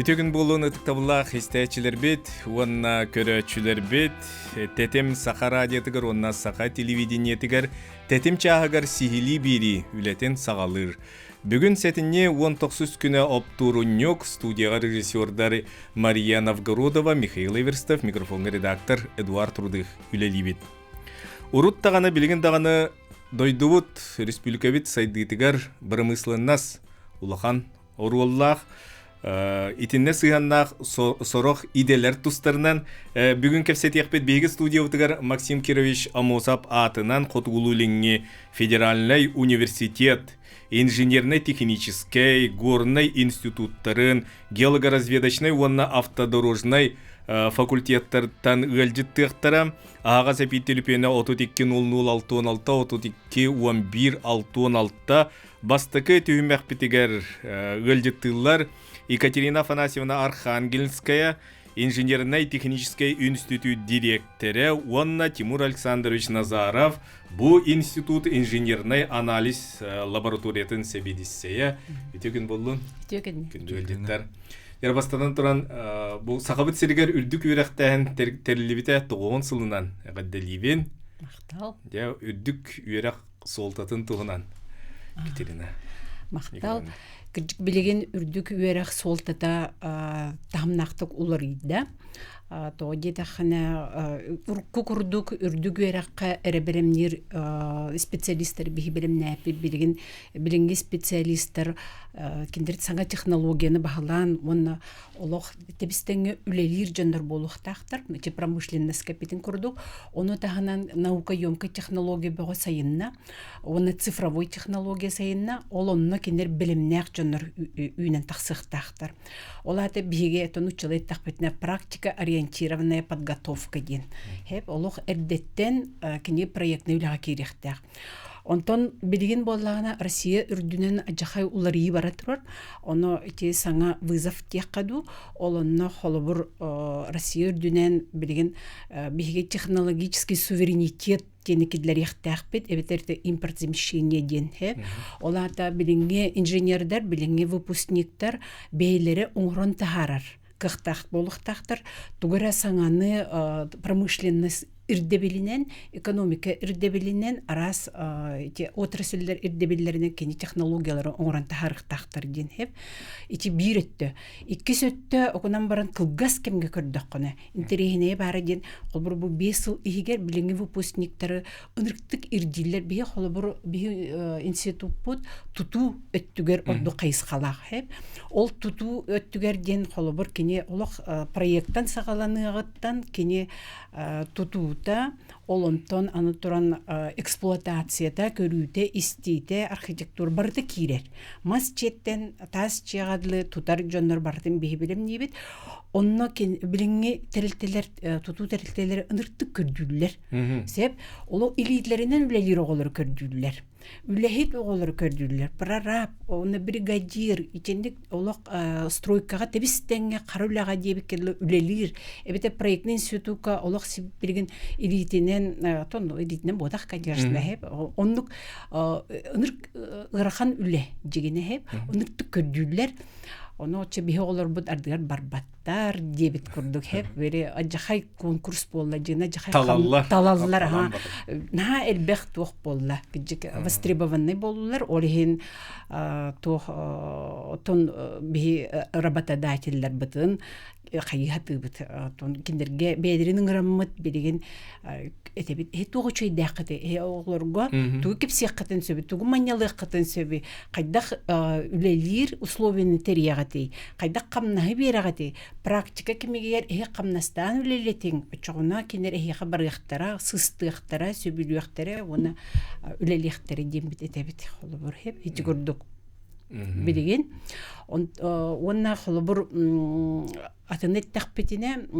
Үтүө күн буолуон ытыктабыллаах истээччилэрбит уонна көрөөччүлэрбит Тэтим Саха радиотыгар уонна Саха телевидениетигэр Тэтим чааһыгар сиһилии биэрии үлэтин саҕалыыр. Бүгүн сэтинньи 19 күнэ оптуорунньук студияҕа режиссердар Мария Новгородова, Михаил Эверстов, микрофоҥҥа редактор Эдуард Рудых үлэлиибит. Урут даҕаны билигин даҕаны дойдубут, республикабыт сайдыытыгар бырамыысыланнас улахан оруоллаах итиннэ сыһыаннаах сорох идэлэр тустарынан бүгүн кэпсэтиэхпит биһиги студиябытыгар Максим Кирович Амосов аатынан Хотугулуу-Илиҥҥи федеральнай университет инженернэй-техническэй, горнай институттарын, геологоразведочнай уонна автодорожнай факультеттартан ыалдьыттыахтара. Аһаҕас эпиит төлөпүөнэ 32 00 66 32 11 66 Бастакы түһүмэхпитигэр ыалдьыттыыллар Екатерина Афанасьевна Архангельская, инженернай-техническэй институт дириэктэрэ уонна Тимур Александрович Назаров бу институт инженернай анализ лабораториятын сэбиэдиссэйэ. Үтүө күн буоллун. Үтүө күн. Күндү ыалдьыттар. Бастатан туран, бу Сахабыт сиригэр үрдүк үөрэхтээһин тэриллибитэ 90 сылынан эҕэрдэлиибин. Махтал. Дьэ, үрдүк үөрэх суолтатын туһунан Екатерина. Махтал. Кырдьык билигин үрдүк үөрэх суолтата таһымнаахтык уларыйда. Тоҕо диэтэххинэ, урукку курдук үрдүк үөрэххэ эрэ бэлэмниир специалистар биһи бэлэмнээппит билигин билиҥҥи специалистар кинилэр саҥа технологияны баһылаан уонна олох тэбис-тэҥҥэ үлэлиир дьоннор буолуохтаахтар. Ити промышленность кэппитин курдук. Ону таһынан наукоемкай технология бөҕө сайынна. Уонна цифровой технология сайынна. Ол онно кинилэр бэлэмнээх дьоннор үүнэн тахсыахтаахтар. Ол аата биһиги этон уччалай эттэхпитинэ практика ориентированная подготовка диэн. Хеп олох эрдэттэн кини проектный үлэҕэ киириэхтээх. Онтон билигин буоллаҕына Россия үрдүнэн адьахай уларыйыы бара турар. Ону ити саҥа вызов диэххэ дуу, ол онно холобур Россия үрдүнэн билигин биһиги технологический суверенитет диэни киллэриэхтээхпит, эбэтэр импортзамещение диэн һэ. Ол аата билиҥҥи инженердэр, билиҥҥи выпускниктар бэйэлэрэ оҥорон таһаарар кыахтаах буолуохтаахтар. Тугу эрэ саҥаны промышленность ирдэбилинэн, экономика ирдэбилинэн, араас ити отрасльлэр ирдэбиллэринэн кини технологиялары оҥорон таһаарыахтаахтар диэн хэп. Ити биир өттө. Иккис өттө окунан баран кылгас кэмҥэ көрдөххүнэ, интэриэһинэйэ баара диэн, холобур бу 5 сыл иһигэр билиҥҥи выпускниктары ынырыктык ирдииллэр. Биһи холобур биһи институппут тутуу өттүгэр ордук хайысхалаах хэп. Ол тутуу өттүгэр диэн холобур кини олох проекттан саҕаланыаҕыттан кини тутуута, ол онтон аны туран эксплуатацията, көрүүтэ, истиитэ, архитектура барыта киирэр. Мас дьиэттэн таас дьиэҕэ дылы тутар дьоннор барытын биһи билимниибит. Онно билиҥҥи тэрилтэлэр, тутуу тэрилтэлэрэ ыныртык көрдүүллэр. Сеп, олох илиилэринэн үлэлиир оҕолору көрдүүллэр. Үлэһит оҕолору көрдүүллэр. Прораб, уонна бригадир, итинник олох стройкаҕа тэбис-тэҥҥэ хара үлэҕэ диэбиккэ дылы үлэлиир. Эбэтэр проектный институкка олох билигин илиитинэн, тон илиитинэн буотах, конечно, оннук ынырык ыарахан үлэ дьигинэ хэп оннуктук көрдүүллэр. Ону оччо биһи оҕолорбут ардыгар барбаттар диэбит курдук хэп бери адьахай конкурс буолла дьина адьахай талаллар талаллар аха наһаа элбэх туох буолла кыдьык востребованный буоллулар ол иһин туох оттон биһи работодателларбытын хайыһатыыбыт оттон кинилэргэ бэйэлэрин ыҥыраммыт билигин этэбит эһи туох үчүгэйдээххитий эһи оҕолорго тугу кэпсиэххитин сөбүй тугу манньалыаххытын сөбүй хайдах үлэлиир условияны тэрийэҕитий хайдах хамнаһы биэрэҕитий практика кэмигэр эһи хамнастаан үлэлэтиҥ оччоҕуна кинилэр эһиэхэ барыахтара сыстыахтара сөбүлүөхтэрэ уонна үлэлиэхтэрэ диэммит этэбит холобур ити курдук билигин уонна холобур атын эттэхпитинэ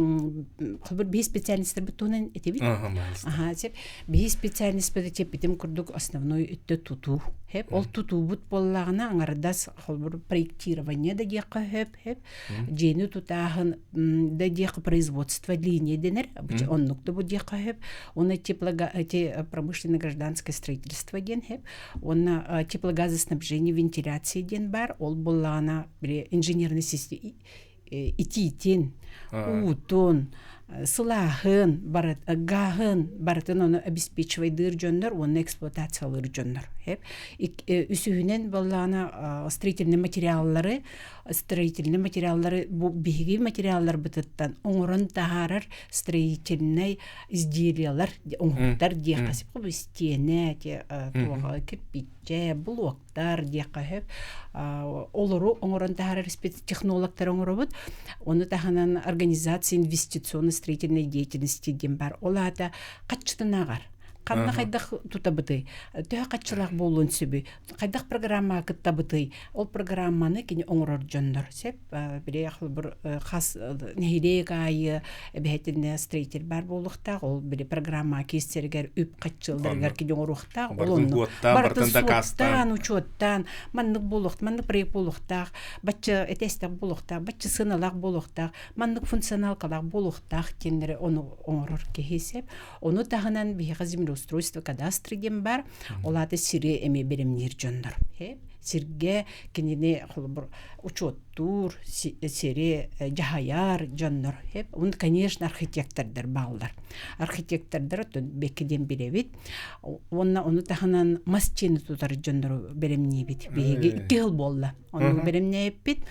холобур биһи специальностарбыт туһунан этибит аха сеп биһи специальностьпыт эппитим курдук основной өттө тутуу хеп ол тутуубут буоллаҕына аҥардас холобур проектирование да диэххэ хөп хөп дьиэни тутааһын да диэххэ производство линия дэнэр оннук да бу диэххэ хөп уонна теплого эти промышленно-гражданское строительство диэн хөп Уонна теплогазоснабжение вентиляция диэн баар. Ол буоллаҕына били инженерный система. итиитин, уутун, сылааһын, гааһын барытын ону обеспечивайдыыр дьоннор уонна эксплуатациялыыр дьоннор. Үсүһүнэн буоллаҕына строительный материаллары строительный материаллары бу биһиги материалларбытыттан оҥорон таһаарар строительнай изделиялар оҥоһуктар диэххэ сөп бу истиэнэ туоха кирпииччэ блоктар диэххэ сөп олору оҥорон таһаарар технологтар оҥоробут ону таһынан организация инвестиционно-строительной деятельности диэн бар ол аата хаччытынааҕар ханна хайдах тутабытый төһө хаччылаах буолуон сөбүй хайдах программаҕа кыттабытый ол программаны кини оҥорор дьоннор сөп били холобур хас нэһилиэк аайы эбэһэтинэ строитель баар буолуохтаах ол били программа киирсэригэр үп хаччылларыгар кини оҥоруохтаах ол онно барытын суоттаан учуоттаан маннык буолуох маннык проект буолуохтаах бачча этээстээх буолуохтаах бачча сыаналаах буолуохтаах маннык функционалкалаах буолуохтаах диэннэри ону оҥорор киһи сөп ону таһынан биһиэхэ землеустройство кадастры диэн бар Ол аата сири эмиэ бэлэмниир дьоннор. Сиргэ кинини холобур учуоттуур, сири дьаһайар дьоннор. Уон, конечно, архитектордар бааллар. Архитектордар оттон бэкки диэн билэбит. Уонна ону таһынан мас дьиэни тутар дьоннору бэлэмниибит. Биһиги икки сыл буолла. Ону бэлэмнээппит.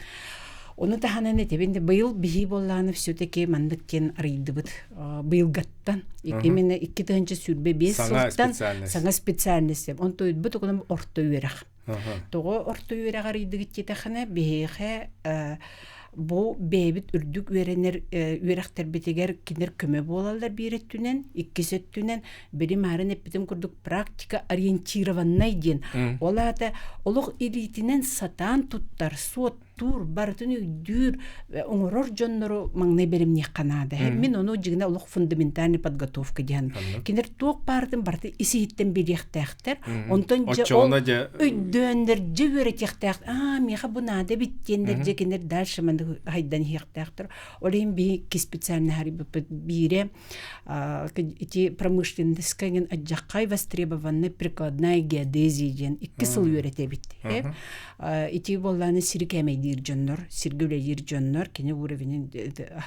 Ону таһынан этибин быйыл биһи буоллааны все-таки маннык диэн арыйдыбыт. Быйылгаттан именно 2025 сылтан саҥа специальность. Онто бу тугунан орто үөрэх. Тоҕо орто үөрэх арыйдыгыт диэтэххинэ биһиэхэ бу бэйэбит үрдүк үөрэнэр үөрэхтэрбитигэр кинилэр көмө буолаллар биир өттүнэн, иккис өттүнэн били маарын эппитим курдук практика ориентированнай диэн. Ол аата олох илиитинэн сатаан туттар, суоттуур, барытын өйдүүр, оҥорор дьоннору маҥнай бэлэмниэххэ наада. Мин ону дьиҥинэ олох фундаментальный подготовка диэн. Кинилэр туох баарытын барыта ис-иһиттэн билиэхтээхтэр. Онтон дьэ ол өйдөөннөр дьэ үөрэтиэхтээх. Аа, миэхэ бу наада эбит диэннэр дьэ кинилэр дальше маннык хайдан иһиэхтээхтэр. Ол иһин биһи специально харыйбыппыт биирэ ити промышленностька иҥин адьаххай востребованный прикладная геодезия диэн икки сыл үөрэтэбит. Ити буоллааны сири кээмэйдиир дьоннор, сиргэ үлэлиир дьоннор, кини уровенин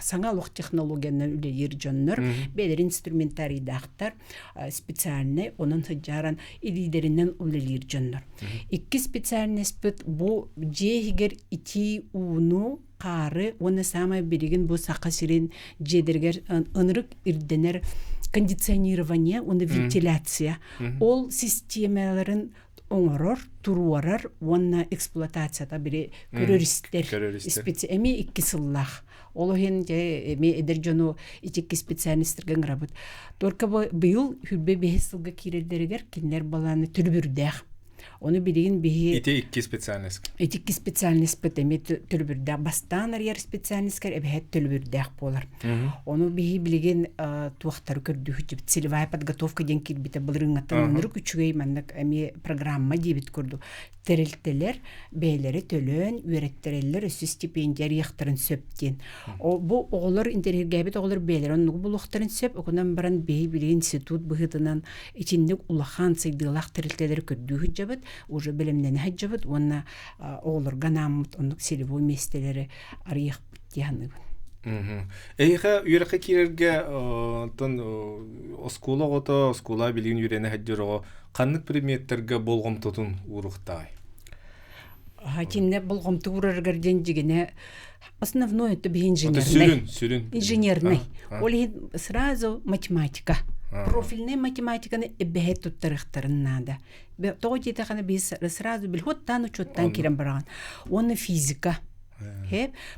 саҥа олох технологиянан үлэлиир дьоннор, бэйэлэрин инструментарийдаахтар, специальный, онон сыдьааран илиилэринэн үлэлиир дьоннор. Икки специальностьпыт бу дьиэ иһигэр итии ууну хаары уонна саамай билигин бу Саха сирин дьиэлэригэр ынырык ирдэнэр кондиционирование уонна вентиляция. Ол систиэмэлэрин оҥорор, туруорар уонна эксплуатацията били көрөр-истэр эмиэ икки сыллаах. Ол иһин дьэ эмиэ эдэр дьону ити специалистарга ыҥырабыт. Только быйыл хүрбэ бэһис сылга киирэллэригэр кинилэр балааны төлөбүрдээх. Ону билигин биһи... Ити икки специальность. Ити икки специальностьпыт эмиэ төлөбүрдээх. Бастаан арыйар специальностькар эбэһэт төлөбүрдээх буолар. Ону биһи билигин туохтары көрдүүһүчүбүт. Целевая подготовка диэн киирбитэ былырыыҥҥаттан ынырык үчүгэй маннык эмиэ программа диэбит курдук. Тэрилтэлэр бэйэлэрэ төлөөн үөрэттэрэллэр өссө стипендия арыйыахтарын сөп диэн. Бу оҕолор интэриэһиргээбит оҕолор бэйэлэрэ оннугу булуохтарын сөп. Окунан баран биһи билигин институт быһыытынан итинник улахан сайдыылаах тэрилтэлэри көрдүү сылдьабыт, уже бэлэмнэнэ сылдьабыт уонна оҕолорго анааммыт оннук целевой миэстэлэри арыйыахпыт дии саныыбын. Эйиэхэ үөрэххэ киирэргэ оттон оскуола оҕото, оскуола билигин үөрэнэ сылдьар оҕо ханнык предметтэргэ болҕомтотун ууруохтааҕый? Итиннэ болҕомто уурарыгар диэн дьигинэ основное это инженерный. Сүрүн, сүрүн. Инженерный. Ол иһин сразу математика. Профильная математиканы эбэһэ туттарыахтарын наада. Тоҕо диэтэххинэ биһи сразу билхоттаан учуоттаан киирэн бараҕын. Уонна физика.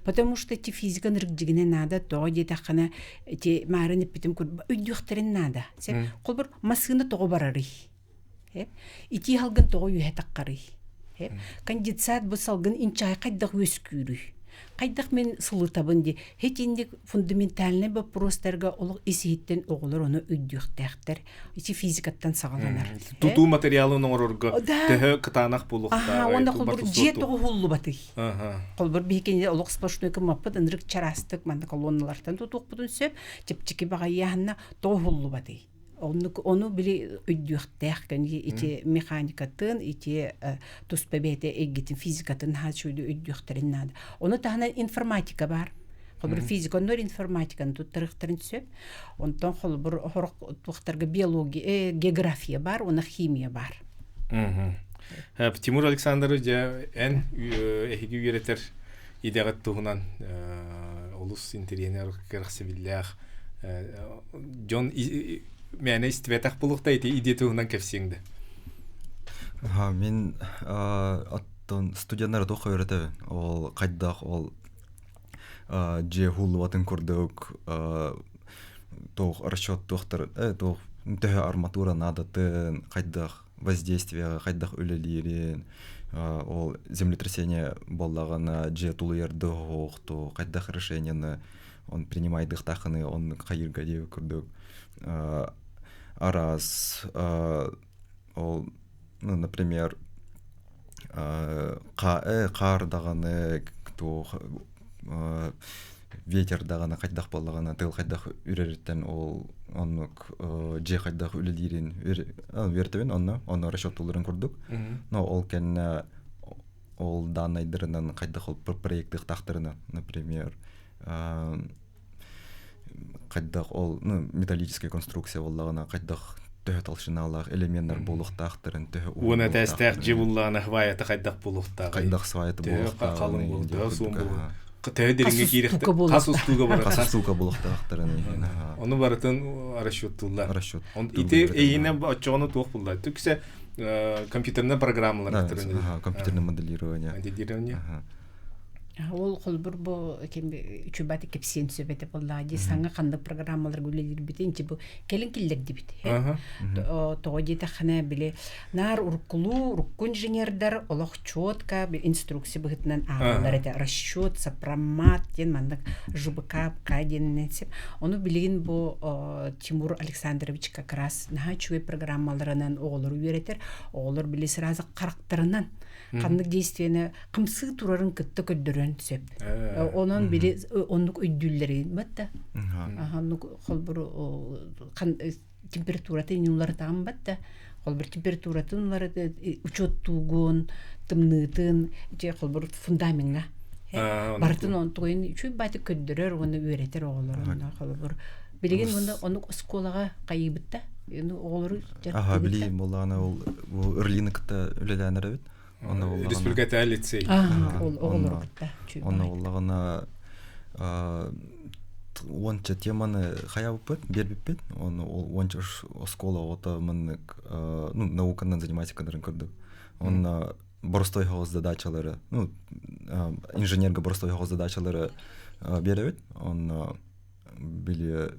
Потому что эти физика нырык наада, тоҕо диэтэххинэ эти маарын эппитим курдук өйдүөхтэрин наада. Холбор массыына тоҕо барарый? Итии халгын тоҕо үөһэ таххарый? Конденсат бу салгын инчэҕэй хайдах үөскүүрүй? Хайдах мин сылытабын дии. Итинник фундаментальнай боппуруостарга олох ис-иһиттэн оҕолор ону өйдүөхтээхтэр. Ити физикаттан саҕаланар. Тутуу материалын оҥорорго төһө кытаанах буолуохтааҕый? Уонна холбор дьиэ тоҕо уһуллубатый? Холбор биһикини олох сплошной гыммаппыт ынырык чараастык манна колонналартан тутуохпутун сөп. Чэпчэки баҕайыаһынна тоҕо уһуллубатый? Оннук ону били өйдүөхтээх кэнги ити механикатын, ити туспа бэйэтэ эйгитин физикатын хаачуйду өйдүөхтэрин наада. Ону таһынан информатика бар. Холобур физика оннор информатиканы туттарыахтарын сөп. Онтон холобур хорох туохтарга биология, география бар, уонна химия бар. Тимур Александрович, дьэ, эн эһиги үөрэтэр идэҕит туһунан олус интэриэһинэй кэрэхсэбиллээх дьон мээнэ истибэтэх булуохта ити идея туһунан кэпсиэҥ да. Мин оттон студеннары туох үөрэтэбин. Ол хайдах ол дьиэ һууллубатын курдук туох расчеттуохтар туох төһө арматура наадатын хайдах воздействиеҕа хайдах үлэлиирин ол землетрясение буоллаҕына дьиэ тулуйарды оһоохту хайдах решениены он принимайдыахтаахыны он хайыырга диэбит курдук араас ол ну например хаар даҕаны туох ветер даҕаны хайдах буоллаҕына тыал хайдах үрэриттэн ол оннук дьиэ хайдах үлэлиирин үөртэбин онно онно расчеттууларын курдук но ол кэннэ ол дааннайдарынан хайдах ол проектыахтаахтарына например хайдах ол ну металлическая конструкция буоллаҕына хайдах төһө толщиналаах элеменнэр буолуохтаахтарын төһө уон этээстээх дьиэ буллаҕына сваята хайдах буолуохтааҕый хайдах сваята буолуохтааҕый халыҥ буолуохтааҕа суон буолуох төһө дириҥҥэ киириэхтэ хас устууга барар хас устууга буолуохтаахтарын ону барытын расчеттууллар расчет ити эйиинэ оччоҕуна туох булла түксэ компьютерная программалар компьютерное моделирование моделирование Ол холбур бу ким үчүбати кэпсиэн сөп этэ буоллаҕа дии саҥа ханнык программаларга үлэлиирбитин ити бу кэлин киллэрдибит. Тоҕо диэтэххинэ били наар уруккулуу урукку инженердэр олох четко инструкция быһыытынан ааҕаллар этэ расчет сопромат диэн маннык ЖБК диэнинэн сеп. Ону билигин бу Тимур Александрович как раз наһаа үчүгэй программаларынан оҕолору үөрэтэр. Оҕолор били сразу харахтарынан ханнык действиены хамсыы турарын кытта көрдөрөн сөп. Онон били оннук өйдүүллэрин батта. Оннук холбур температуратын уларытаҕын батта. Холбур температуратын уларыты учуоттуугун, тымныытын, ити холбур фундамеҥҥа барытын онтугун үчүгэй баатык көрдөрөр уонна үөрэтэр оҕолорун холобур билигин уонна оннук оскуолаҕа хайыыбытта оҕолору Аха, билигин буоллаҕына ол бу Ырлины кытта үлэлээн эрэбит. Онно буоллаҕына Республикатааҕы лицей. Ол оҕолору кытта. Онно буоллаҕына уонча теманы хайабыппыт, биэрбиппит. Оны ол уонча оскуола оҕото маннык ну, науканан заниматься кынарын көрдүк. Онно боростой хоҕус задачалары, ну, инженерга боростой хоҕус задачалары биэрэбит. Онно били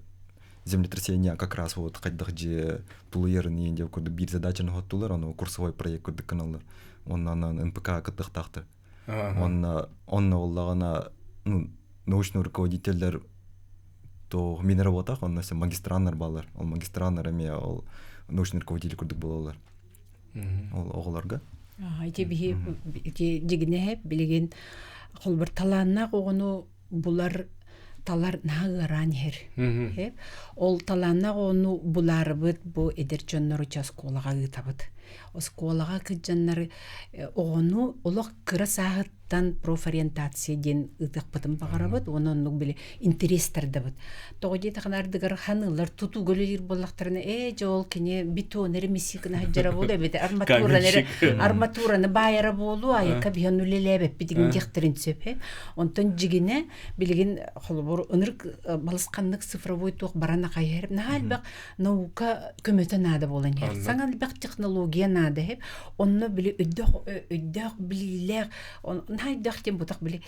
землетрясение как раз вот хайдах дьиэ тулуйарын иин диэн курдук биир задачаны хоттулар, ону курсовой проект курдук гыналлар. Онно НПК кыттыахтаахтар. Онно онно буоллаҕына ну, научный руководительдер то мин работах, онно магистраннар баалар. Ол магистраннар эмиэ ол научный руководитель курдук буолаллар. Ол оҕолорго. Ити биһи ити дьигинэһэ билигин холбор талааннаах оҕону булар талар наһаа ыараан иһэр. Ол талааннаах оҕону булаарыбыт бу эдэр дьоннору ча оскуолаҕа ыытабыт. Оскуолаҕа кыдьаннары оҕону олох кыра сааһыттан профориентация диэн ыытыахпытын баҕарабыт уонна оннук били интэриэс тардабыт. Тоҕо диэтэххинэ ардыгар ханыылар тутууга үлэлиир буоллахтарына ээ дьэ ол кини бетон эрэ миссикына сылдьара буолуо эбэтэр арматураны эрэ арматураны баайара буолуо айыкка биһэн үлэлээбэппит игин диэхтэрин сөп Онтон дьигинэ билигин холобур ынырык балысханнык цифровой туох баран ахайар наһаа элбэх наука көмөтө наада буолан иһэр. Саҥа элбэх технология наада иһэр. Онно били өйдөөх өйдөөх билиилээх наһаа өйдөөх диэн бутах били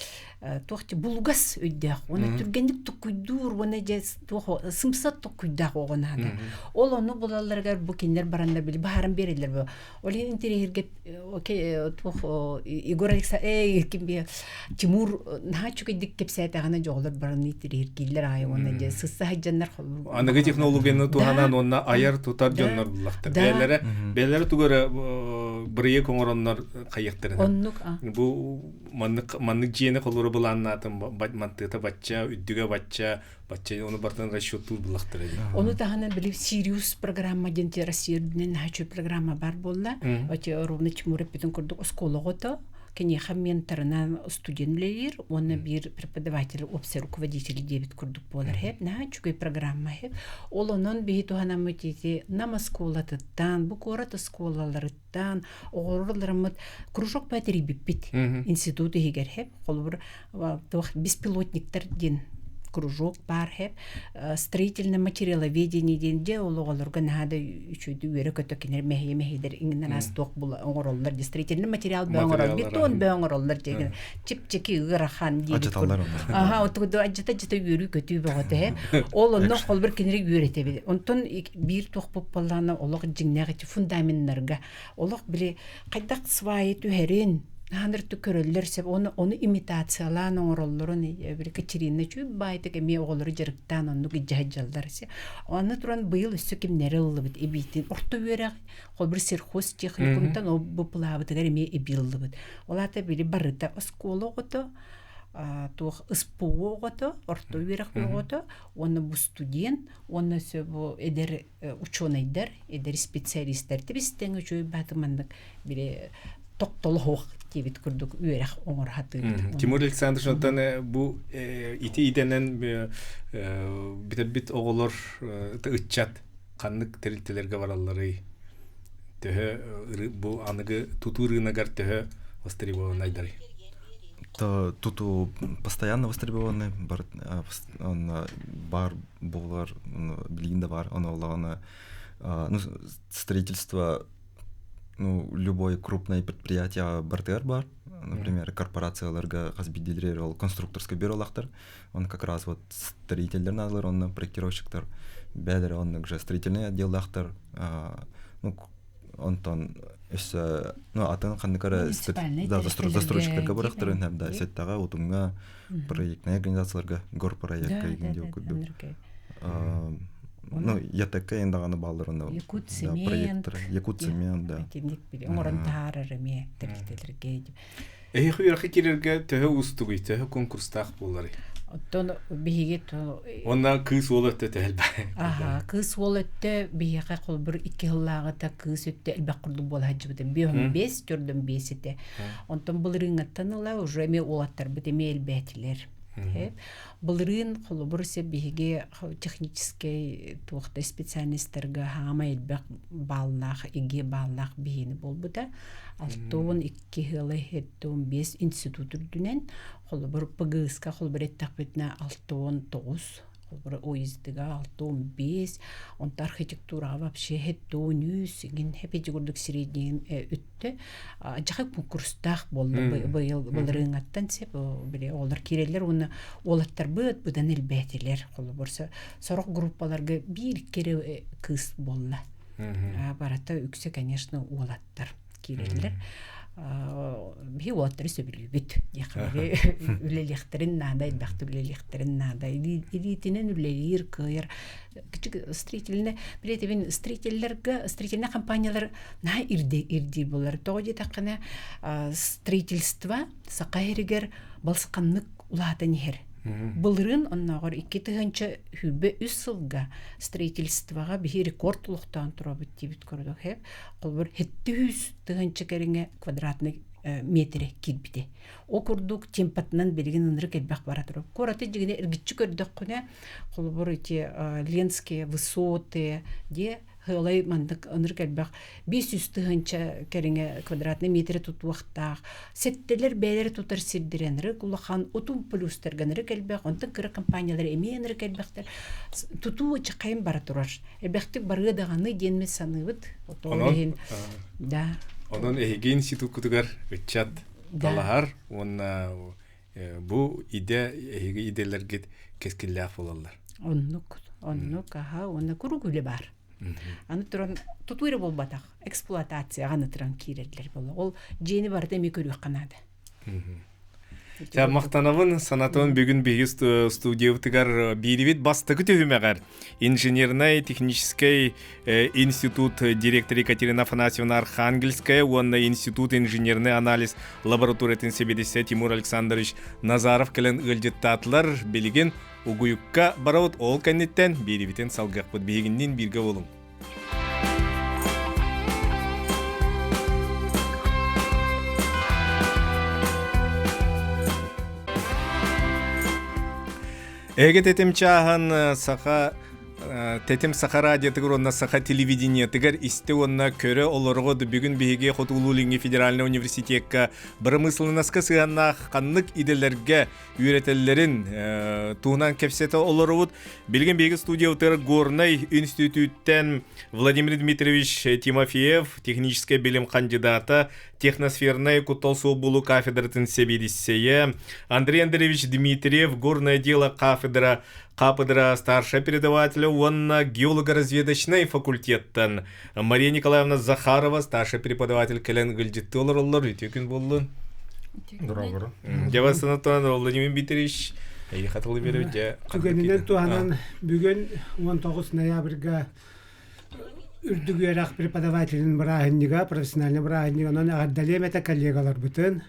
туох булугас өйдөөх уонна түргэнник туккуйдуур уонна дьэ туох сымса туккуйдаах оҕо наада. Ол ону булалларыгар бу кинилэр бараннар били баһаран биэрэллэр бу. Ол иһин интэриэһиргэ туох Егор Александрович ким бие Тимур наһаа үчүгэйдик кэпсээтэҕинэ дьоҕолор баран интэриэһиргииллэр аайы уонна дьэ сысса сылдьаннар аныгы технологияны туһанан уонна айар тутар дьоннор буллахтар бэйэлэрэ бэйэлэрэ тугу эрэ бырайыак оҥороннор хайыахтарын оннук бу маннык маннык дьиэни холура былааннаатым мантыата бачча үрдүгэ бачча Бачча ону бартан расчеттуур буллахтара дии. Ону таһынан били Сириус программа диэн Россия үрдүнэн наһаа үчүгэй программа бар буолла. Эти ровно Тимур эппитин курдук оскуола оҕото. Киниэхэ менторынан студент үлэлиир уонна биир преподаватель, уопсай руководитель диэбит курдук буолар хэп. Наһаа үчүгэй программа хэп. Ол онон биһи туһанаммыт ити нам оскуолатыттан, бу куорат оскуолаларыттан оҕолорламмыт кружок батерийбиппит институт иһигэр хэп. Холобур, туох беспилотниктар диэн кружок баар хэп строительное материаловедение диэн дьэ ол оҕолорго наһаа да үчүгэй үөрэ-көтө кинилэр мэһийэ мэһийдэр иҥинэн аас туох була оҥороллор дии строительный материал бөө оҥорол бетон бөө оҥороллор диэн чипчики ыарахан диэбит аха отугу адьата адьата үөрүү көтүү бөҕөтө һэ ол онно холбор кинилэри үөрэтэбит онтон биир туохпут буоллаҕына олох дьиҥнээх ити фундаменнарга олох били хайдах свайы түһэрин хаанырты көрөллөр сөп ону ону имитациялаан оҥороллорун били Катерина үчүгэй баайтык эмиэ оҕолору дьарыктаан оннук илдьэ сылдьаллар аны туран быйыл өссө кимнэри ыллыбыт эбиитин орто үөрэх холбур сельхоз техникумтан ол бу плаабытыгар эмиэ эбии ыллыбыт ол аата били барыта оскуола оҕото туох СПО оҕото орто үөрэх оҕото уонна бу студент уонна өссө бу эдэр учуонайдар, эдэр специалистар тибистэҥ үчүгэй бааты маннык бири тохтолоһуох диэбит курдук үөрэх оҥоро сатыыбыт. Тимур Александрович, онтон бу ити идэнэн бүтэрбит оҕолор ыччат ханнык тэрилтэлэргэ баралларый? Төһө бу аныгы тутуу рыногар төһө востребованнайдарый? То туту постоянно востребованы, бар, бар буолар билигин да баар ону олоҕуна ну строительство ну любой крупное предприятие бартыгар бар например корпорацияларга хас биирдиилэригэр ол конструкторскай бюролаахтар он как раз вот строительдер наадалар онно проектировщиктар бээлэрэ оннук же строительный отделлаахтар ну онтон өссө ну атын ханнык эрэ да застройщиктарга барахтарын да сеттэҕэ утумҥа проектная организацияларга горпроектка игин диэн курдук ну ЯТК эн даҕаны бааллар онно Якут цемент Якут цемент да оҥорон таһаарар эмиэ тэрилтэлэргэ Эһиэхэ үөрэххэ киирэргэ төһө уустугуй, төһө конкурстаах буоларый? Оттон биһиги Уонна кыыс уол өттө төһө элбэх? Аха, кыыс уол өттө биһиэхэ холбур икки сыллааҕыта кыыс өттө элбэх курдук буола сылдьыбыта. Биэһин бес, төрдөн бес этэ. Онтон былырыыҥҥаттан ыла уже эмиэ уолаттарбыт эмиэ элбээтилэр. Былырыын холобур се биһиги техническэй туохта специальностарга хаама элбэх бааллаах, иги бааллаах биһини буолбута. 62 ыала 75 институт үрдүнэн холобур ПГС-ка холобур эттэхпитинэ 69 холобур ОИСД-га 65 онто архитектураҕа вообще 73 игин хэпити курдук среднийин үттэ дьаха конкурстаах буолла быйыл былырыыҥаттан сеп били оҕолор киирэллэр уонна уолаттарбыт быдан элбээтилэр холобур сорох группаларга биир кэрэ кыыс буолла барыта үксэ конечно уолаттар киирэллэр биһи уолаттары сөбүлүүбүт үлэлиэхтэрин наада элбэхтик үлэлиэхтэрин наада илиитинэн үлэлиир кыайар строительный билетибин строительлерга строительный компаниялар наһаа ирдии ирдиир буолар тоҕо диэтэххинэ строительство саха иһигэр балысханнык улаатан иһэр Былырыын оннооҕор 2023 сылга строительствоҕа биһи рекорд олохтоон турабыт диэбит курдук Холобур, 700 тыһыынча кэриҥэ квадратный метрэ киирбитэ. Ол курдук темпатынан билигин ынырык элбэх бара турар. Куораты дьигинэ эргиччи көрдөххүнэ, холобур, эти Ленские высоты, де Хылай маннык ынырык элбэх 500 тыһыынча кэриҥэ квадратный метрэ тутуохтаах. Сэттэлэр бэйэлэрэ тутар сирдэрэ ынырык улахан, утум плюстарга ынырык элбэх, онтон кыра компаниялар эмиэ ынырык элбэхтэр. Тутуу чахайын бара турар. Элбэхтик барыа даҕаны диэн мин саныыбыт. Онон, иһин, да. Онон эһиги институккутугар ыччат талаһар уонна бу идэ эһиги идэлэргит кэскиллээх буолаллар. Оннук, оннук, аха, уонна куруук үлэ баар. Аны туран тутуу эрэ буолбатах, эксплуатацияҕа аны туран киирэллэр буолла. Ол дьиэни барыта эмиэ көрүөххэ наада. Ча махтанабын санатон бүгүн биһиги студиябытыгар биирибит бастакы түһүмэҕэр инженернай техническэй институт директор Екатерина Афанасьевна Архангельская уонна институт инженерный анализ лабораториятын сэбиэдиссэ Тимур Александрович Назаров кэлэн ыалдьыттаатылар. Билигин угуйукка барабыт ол кэнниттэн биирибитин салгыахпыт. Биһигинниин бииргэ буолуҥ. Эһиги тэтим чааһын саха Тэтим Саха радиотыгар уонна Саха телевидениетыгар истэ уонна көрө олорго бүгүн биһиги Хотугулуу-Илиҥҥи федеральнай университекка бырамыысыланаска сыһыаннаах ханнык идэлэргэ үөрэтэллэрин туһунан кэпсэтэ олоробут. Билигин биһиги студиябытыгар Горнай институттан Владимир Дмитриевич Тимофеев, техническэй билим кандидата, техносфернай куттал суол буолуу кафедратын сэбиэдиссэйэ, Андрей Андреевич Дмитриев, горное дело кафедра кафедра старшая преподавателя уонна геолого-разведочнай факультеттан Мария Николаевна Захарова, старший преподаватель кэлэн ыалдьыттыы олороллор. Үтүө күн буоллун. Дорогору. Дьэ санатан Владимир Дмитриевич, эйиэхэ тылы беребит дьэ. Түгэнинэн туһанан бүгүн 19 ноябрьга үрдүк үөрэх преподавателин бырааһынньыга, профессиональнай бырааһынньыга онон эҕэрдэлиэм этэ коллегаларбытын.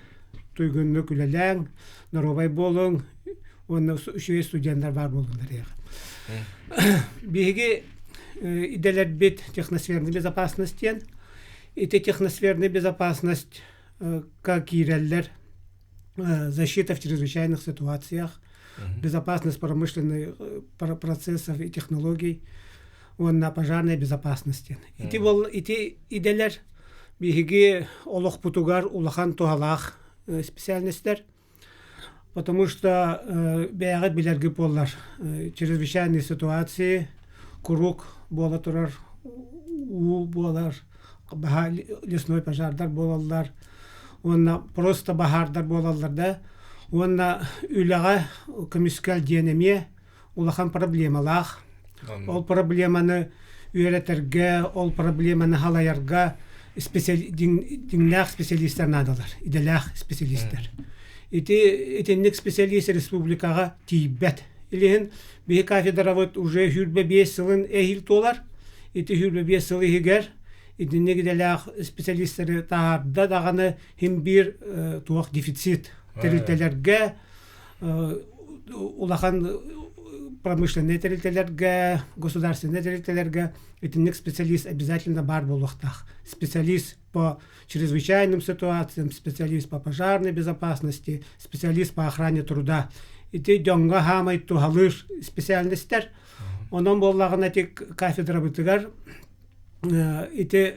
Туйгуннук үлэлээҥ, доруобай буолуҥ уонна үчүгэй студеннар баар буоллуннар диэҕэ. Биһиги идэлэрбит техносферная безопасность диэн. Ити техносферная безопасность киирэллэр защита в чрезвычайных ситуациях, безопасность промышленных процессов и технологий уонна пожарная безопасность диэн. Ити бол ити идэлэр биһиги олохпутугар улахан туһалаах специальностар. Потому что бэйэҕит билэргит буоллар чрезвычайные ситуации куруук буола турар уу буолар лесной пожардар буолаллар уонна просто баһаардар буолаллар да уонна үлэҕэ көмүскэл диэн эмиэ улахан проблемалаах. Ол проблеманы үөрэтэргэ, ол проблеманы халайарга дьиҥнээх специалистар наадалар, идэлээх специалистар. Ити итинник специалист республикаҕа тиийбэт. Илиһин биһи кафедрабыт уже сүүрбэ биэс сылын эһиил туолар. Ити сүүрбэ биэс сыл иһигэр итинник идэлээх специалистары таһаарда даҕаны хим биир туох дефицит тэрилтэлэргэ улахан промышленнай тэрилтэлэргэ, государственнай тэрилтэлэргэ итинник специалист обязательно баар буолуохтаах. Специалист по чрезвычайным ситуациям, специалист по пожарной безопасности, специалист по охране труда. Ити дьоҥҥо хаамай туһалыыр специальностар. Онон буоллаҕына ити кафедрабытыгар ити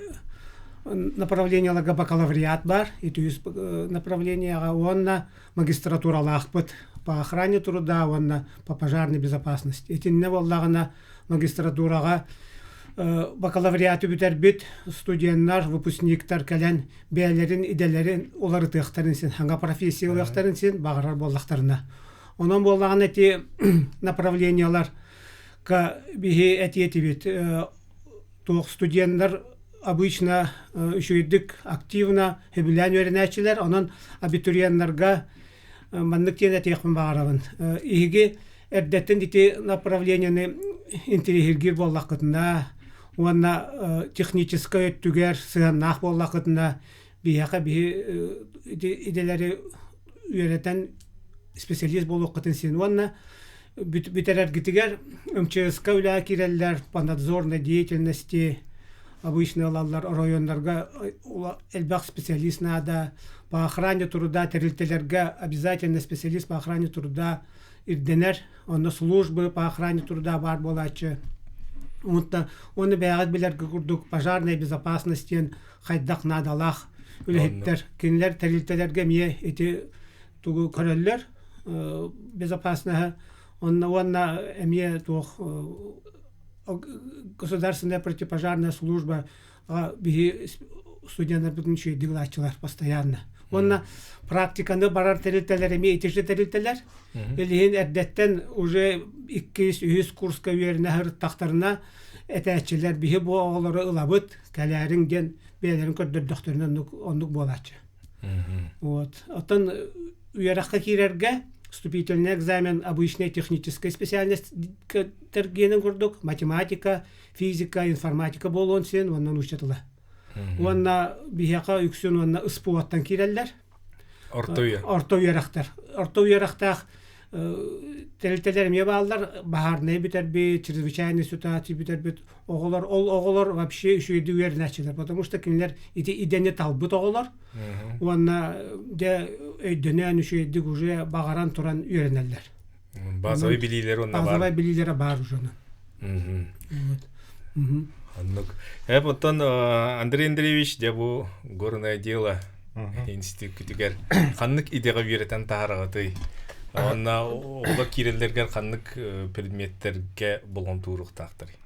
направлениеларга бакалавриат баар, ити үс направлениеҕа уонна магистратуралаахпыт по охране труда уонна по пожарной безопасности. Итиннэ буоллаҕына магистратураҕа бакалавриаты бүтэрбит студеннар, выпускниктар кэлэн бэйэлэрин идэлэрин уларытыахтарын син, хаҥа профессия ылыахтарын син баҕарар буоллахтарына. Онон буоллаҕына ити направлениелар биһи этиэтибит туох студеннар обычно үчүгэйдик активно сөбүлээн үөрэнээччилэр онон абитуриеннарга маннык диэн этиэхпин баҕарабын иһиги эрдэттэн ити направлениены интэриэһиргиир буоллаххытына уонна техническэй өттүгэр сыһыаннаах буоллаххытына биһиэхэ биһи идэлэри үөрэтэн специалист буолуоххутун син уонна бүтэрэргитигэр МЧС-ка үлэҕэ киирэллэр по надзорной деятельности обычно ылаллар оройуоннарга элбэх специалист наада по охране труда тэрилтэлэргэ обязательно специалист по охране труда ирдэнэр онно службы по охране труда баар буолааччы уонна бэйэҕит билэргэ курдук пожарная безопасность диэн хайдах наадалаах үлэһиттэр кинилэр тэрилтэлэргэ эмиэ ити тугу көрөллөр безопасноһы онно уонна эмиэ туох государственная противопожарная служба биһи студеннарбытын үчүгэйдик ылааччылар постоянно уонна практиканы барар тэрилтэлэр эмиэ итиччэ тэрилтэлэр илиһин эрдэттэн уже иккис үһүс курска үөрэнэ сырыттахтарына этээччилэр биһи бу оҕолору ылабыт кэлээриҥ диэн бэйэлэрин көрдөрдөхтөрүнэ оннук оннук буолааччы вот оттон үөрэххэ киирэргэ вступительный экзамен обычная техническая специальность тергиэнин курдук математика физика информатика буолуон син уонна нуучча тыла уонна биһиэхэ үксүн уонна СПО-ттан киирэллэр Орто үйэ. Орто үөрэхтэр. Орто үөрэхтээх тэрилтэлэр эмиэ бааллар. Баһаарынай бүтэрбит, чрезвычайный ситуация бүтэрбит оҕолор, ол оҕолор вообще үчүгэйдик үөрэнээччилэр, потому что кинилэр ити идэни талбыт оҕолор уонна дьэ өйдөнөн үчүгэйдик уже баҕаран туран үөрэнэллэр. Базовый билиилэр онно бар. Базовый билиилэрэ баар уже. Вот. Оннук. Эп оттон Андрей Андреевич дьэ бу горное дело институтугар ханнык идэҕэ үөрэтэн таһараҕытый? Онна оҕолор киирэллэргэр ханнык предметтэргэ болҕомтууруохтаахтарый?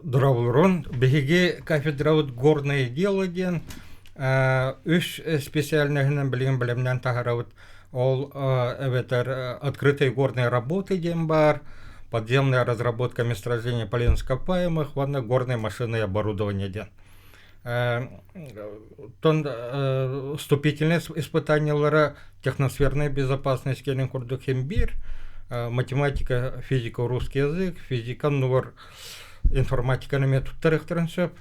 Дорооболорун. Биһиги кафедрабыт горное дело диэн үс специальноһынан билигин бэлэмнээн таһаарабыт. Ол эбэтэр открытые горные работы диэн баар, подземная разработка месторождения полезных ископаемых уонна горные машины и оборудование диэн. Тон вступительные испытаниялара техносферная безопасность кэлин курдук хим биир, математика, физика, русский язык, физика нугар информатиканы эмиэ туттарыахтарын сөп.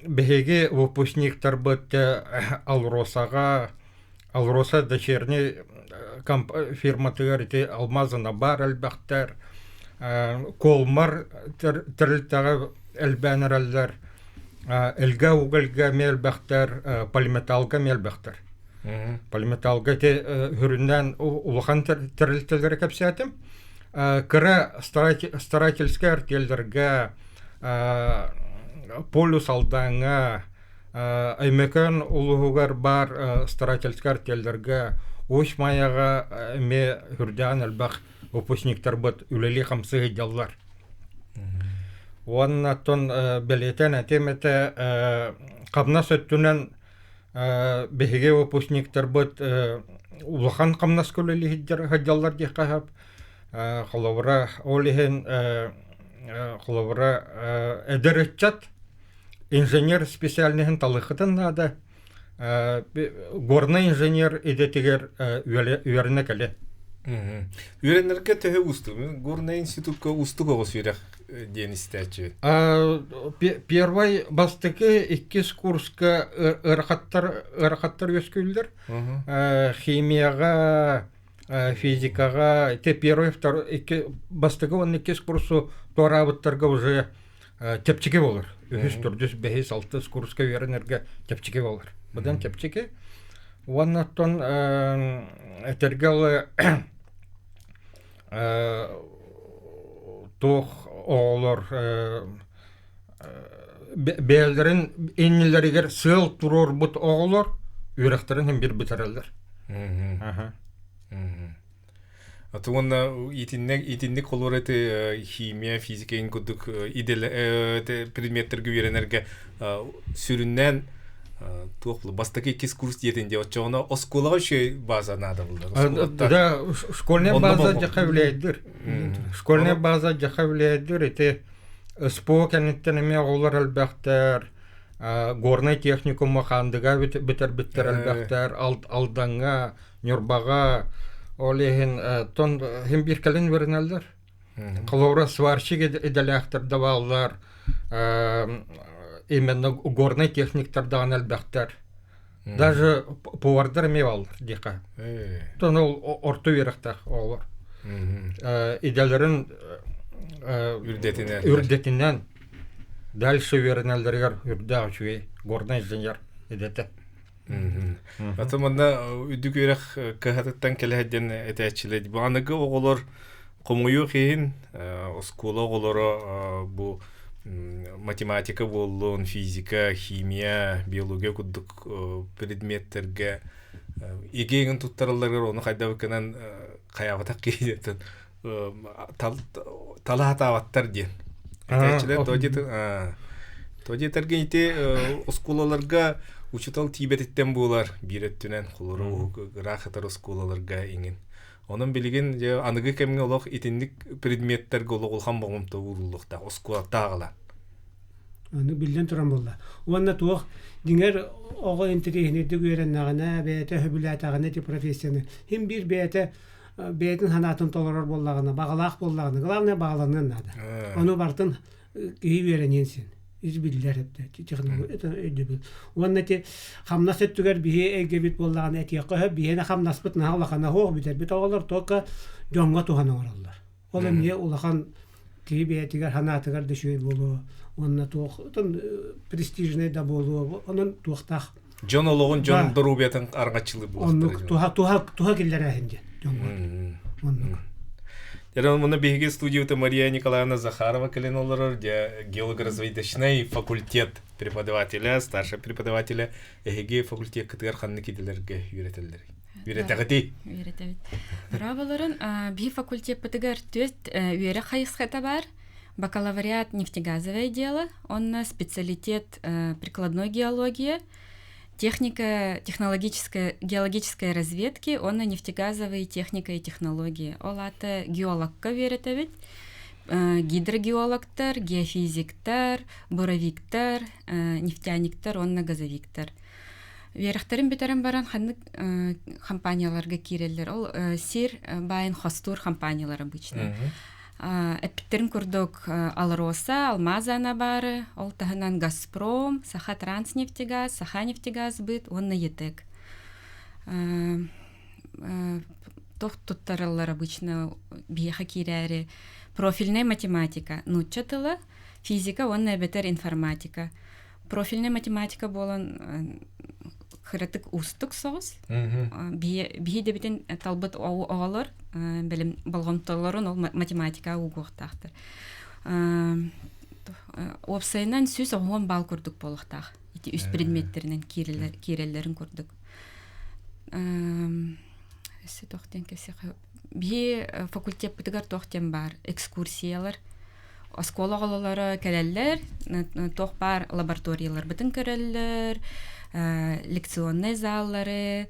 Биһиги выпускниктарбыт Алросаҕа, Алроса дочерний фирматыгар ити алмазына баар элбэхтэр, Колмар тэрилтэҕэ элбээн эрэллэр, Элгэ угольга эмиэ элбэхтэр, Полиметалга эмиэ элбэхтэр. Полиметалга ити сүрүннээн улахан тэрилтэлэри кэпсээтим. Кыра старательскай артиэллэргэ Полюс Алдааҥҥа, Өймөкөөн улууһугар баар старательскай артиэллэргэ Уус Майаҕа эмиэ үрдээн элбэх выпускниктарбыт үлэлии-хамсыы сылдьаллар. Уонна оттон бэлиэтээн этиэм этэ, хамнас өттүнэн биһиги выпускниктарбыт улахан хамнаска үлэлии сылдьаллар диэххэ сөп. Холобура, ол иһин холобура эдэр ыччат инженер специальноһын талыаххытын наада. Горнай инженер идэтигэр үөрэнэ кэлин. Үөрэнэргэ төһө уустук? Горнай институкка уустук оҕус үөрэх диэн истээччи. Первый бастакы иккис курска ыарахаттар ыарахаттар үөскүүллэр. Химияҕа, физикаҕа ити первый, второй, икки бастакы уонна иккис курсу туораабыттарга уже чэпчэки буолар. Үһүс, төрдүс, бэһис, алтыс курска үөрэнэргэ чэпчэки буолар. Быдан чэпчэки. Уонна оттон этэргэ туох оҕолор бэйэлэрин иннилэригэр сыал туруорбут оҕолор үөрэхтэрин иһин бир бүтэрэллэр. Аты уонна итинник итинник холуор эти химия, физика ин курдук иделе предметтерге үөрэнэргэ сүрүннээн туох бастакы иккис курс диэтин диэ оччоҕуна оскуолаҕа үчүгэй база наада булла. Да, школьная база дьаха үлэйдир. Школьная база дьаха үлэйдир ити СПО кэнниттэн эмиэ оҕолор элбэхтэр. Горнай техникумма Хаандыга бүтэрбиттэр элбэхтэр. Алдаҥҥа, Ньурбаҕа ол иһин тон иһин биир кэлин үөрэнэллэр. Холобура сварщик идэлээхтэр да бааллар, именно горнай техниктар даҕаны элбэхтэр. Даже повардар эмиэ бааллар диэхэ. Тон ол орто үөрэхтээх оҕолор. Идэлэрин үрдэтинэн үрдэтинэн дальше үөрэнэллэригэр үрдээх үчүгэй горнай инженер идэтэ. Аты манна үрдүк үөрэх кыһатыттан кэлэ диэн этээччилэр. Бу аныгы оҕолор хомойуох иһин оскуола оҕолоро бу математика буоллун, физика, химия, биология курдук предметтэргэ ЕГЭ-гин туттаралларыгар ону хайдах гынан хайаабатах киһи талаһатаабаттар диэн. Этээччилэр то диэтэргэ ити оскуолаларга учутал тиибэтиттэн буолар биир өттүнэн холору ыраах ытар оскуолаларга иҥин. Онон билигин аныгы кэмҥэ олох итинник предметтэргэ олох улахан болҕомто ууруллуохтаах оскуолаттааҕыла. Аны биллэн туран буолла. Уонна туох дьиҥэр оҕо интэриэһинэйдик үөрэннэҕинэ, бэйэтэ сөбүлээтэҕинэ ити профессияны син биир бэйэтэ бэйэтин санаатын толорор буоллаҕына, баҕалаах буоллаҕына, главное баҕаланыан наада. Ону барытын киһи үөрэниэн син. Ис биллэр технология это өйдөбүл. Уонна ити хамнас өттүгэр биһи эйгэбит буоллаҕына этиэххэ сөп, биһиэнэ хамнаспыт наһаа улахана суох бүтэрбит оҕолор только дьоҥҥо туһана оҥороллор. Ол эмиэ улахан киһи бэйэтигэр санаатыгар да үчүгэй буолуо уонна туох престижнэй да буолуо онон туохтаах Дьон олоҕун, дьон доруобуйатын арҕаччылыы буолуохтара. Оннук туһа туһа туһа киллэрээһин диэн. Дьоҥҥо. Оннук. Дьэ, муна биһиги студията Мария Николаевна Захарова кэлэн олорор, дьэ, геологоразведочный факультет преподавателя, старший преподавателя. Эһиги факультеккытыгар ханнык идэлэргэ үөрэтэллэр? Үөрэтэҕитий? Үөрэтэбит. Браво биһи факультеппытыгар түөрт үөрэх хайысхата баар. Бакалавриат нефтегазовое дело, онно специалитет прикладной геология, техника, технологическая, геологическая разведки, онно нефтегазовые техника и технологии. Ол аата геологка үөрэтэбит. Гидрогеологтар, геофизиктар, буровиктар, нефтяниктар уонна газовиктар. Үөрэхтэрин бүтэрэн баран ханнык компанияларга киирэллэр. Ол сир баайын хостуур компаниялар обычно. Эппиттерин курдук Алроса, Алмазана баары, ол таһынан Газпром, Саха Транснефтегаз, Саха нефтегаз быт уонна ЕТЭК. Туох туттараллар обычно биһиэхэ киирээри профильная математика, нуучча тыла, физика уонна эбэтэр информатика. Профильная математика буолан кыратык уустук соҕус. Биһи дэбитин талбыт оҕолор бэлэм болҕомтолорун ол математика уугуохтаахтар. Уопсайынан 110 балл курдук буолуохтаах. Ити үс предметтеринэн киирэллэрин курдук. Өссө туох диэн кэпсиэххэ биһи факультеппытыгар туох диэн баар экскурсиялар оскуола оҕолоро кэлэллэр туох баар лабораторияларбытын көрөллөр лекционнай заллары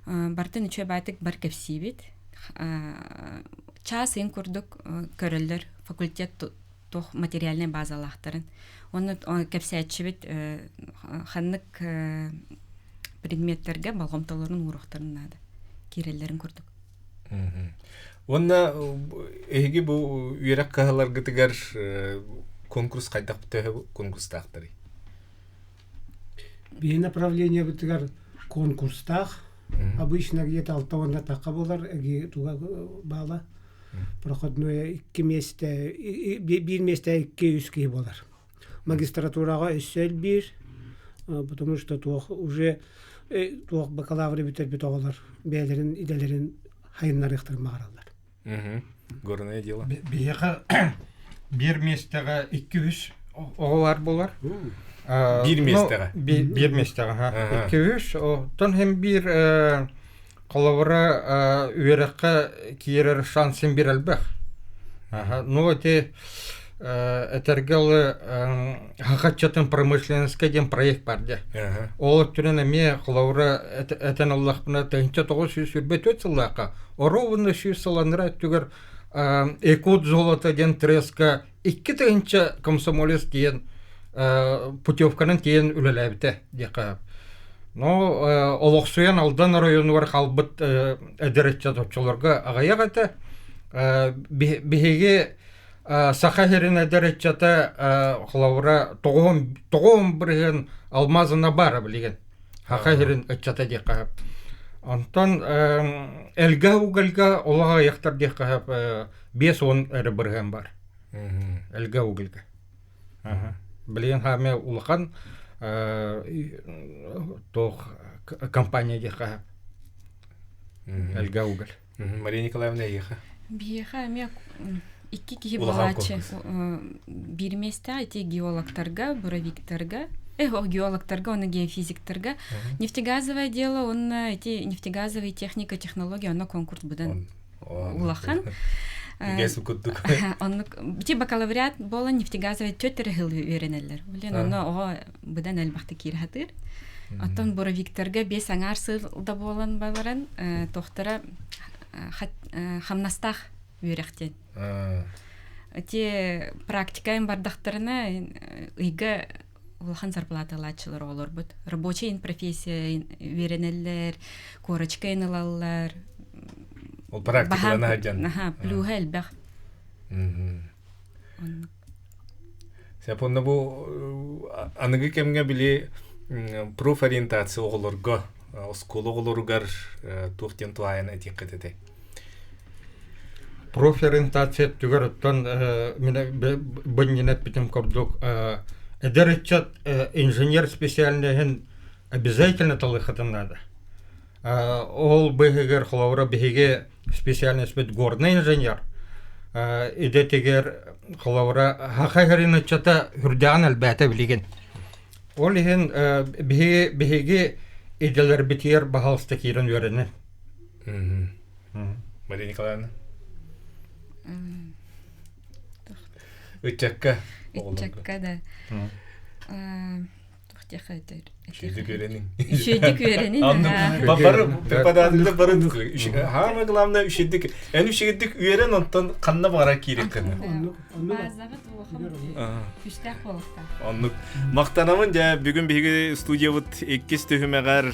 барытын үчүгэй баайтык бар кэпсиибит чаас ыйын курдук көрөллөр факультет туох материальнай базалаахтарын уонна кэпсээччибит ханнык предметтэргэ болҕомтолорун ууруохтарын наада киирэллэрин курдук. Уонна эһиги бу үөрэх кыһаларгытыгар конкурс хайдах төһө конкурстаахтарый? Биһи направлениебытыгар конкурстаах. Обычно где-то алта уонна тахха буолар эги туга баала. Проходное икки миэстэ, биир миэстэ икки үс киһи буолар. Магистратураҕа өссө элбиир, потому что туох уже туох бакалавры бүтэрбит оҕолор бэйэлэрин идэлэрин хайыннарыахтарын баҕараллар. Горное дело. Биһиэхэ биир миэстэҕэ икки үс оҕо баар буолар. Биир миэстэҕэ? Биир миэстэҕэ, икки үс. Оттон һин биир холобура үөрэххэ киирэр шансым бир элбэх. Ну ити этэргэ дылы хахаччатын промышленноска диэн проект бар дьэ. Ол өттүнэн эмиэ холобура этэн ыллахпына 1924 сыллаахха оруобуна 100 сыл анараа өттүгэр Якут золото диэн треска 2000 комсомолец диэн путевканан тиийэн үлэлээбитэ диэххэ. Но олохсуйан Алдан оройуонугар хаалбыт эдэр ыччат оччолорго аҕыйах этэ. Биһиги Саха сирин эдэр ыччата холобура 90% алмазына баара билигин. Саха сирин ыччата диэххэ. Онтон элгэ угольга олох аҕыйахтар диэххэ 50 эрэ бырыһыан бар. Элгэ угольга. Билигин хаамыа улахан туох компания диэххэ Элгэ уголь. Мария Николаевна эйиэхэ? Биһиэхэ эмиэ икки киһи буолааччы. Биир миэстэҕэ ити геологтарга, буровиктарга, геологтарга уонна геофизиктарга нефтегазовое дело уонна ити нефтегазовая техника, технология онно конкурс быдан улахан. Үгэс курдук. Оннук ити бакалавриат буолан нефтегазовый төрт эрэ сыл үөрэнэллэр. Блин, онно оҕо быдан элбэхтик киирэ сатыыр. Оттон буровиктарга биэс аҥаар сыл да буолан баран туохтара хамнастаах үөрэх диэн. Ити практикайын бардахтарына ыйга улахан зарплаталааччылар оҕолорбут. Рабочий профессия үөрэнэллэр, корочка ылаллар. Ол практикалана сылдьан. Аха, плюһа элбэх. Оннук. Сөп онно бу аныгы кэмҥэ били профориентация оҕолорго, оскуола оҕолоругар туох диэн туһаайан этиэххит этэй? Профориентация өттүгэр оттон мин бынньын эппитим курдук эдэр ыччат инженер специальноһын обязательно талыаххытын наада. Ол быыһыгар холобура биһиги специальность горный инженер идэтигэр холобура хаха хэрин ыччата үрдэҕин элбээтэ билигин. Ол иһин биһиги биһиги идэлэрбитигэр баһаалыста киирэн үөрэнин. Мария Николаевна. Ыччакка. Ыччакка да. Үчүгдүк үөрэниҥ. Үчүгдүк үөрэниҥ. Бары преподавателлэр бары Хаама главное үчүгдүк. Эн үчүгдүк үөрэн онтон ханна баҕарар киириэххин. Базаҕыт улахан күстээх буолуохтаах. Оннук. Махтанабын дьэ бүгүн биһиги студиябыт иккис түһүмэҕэр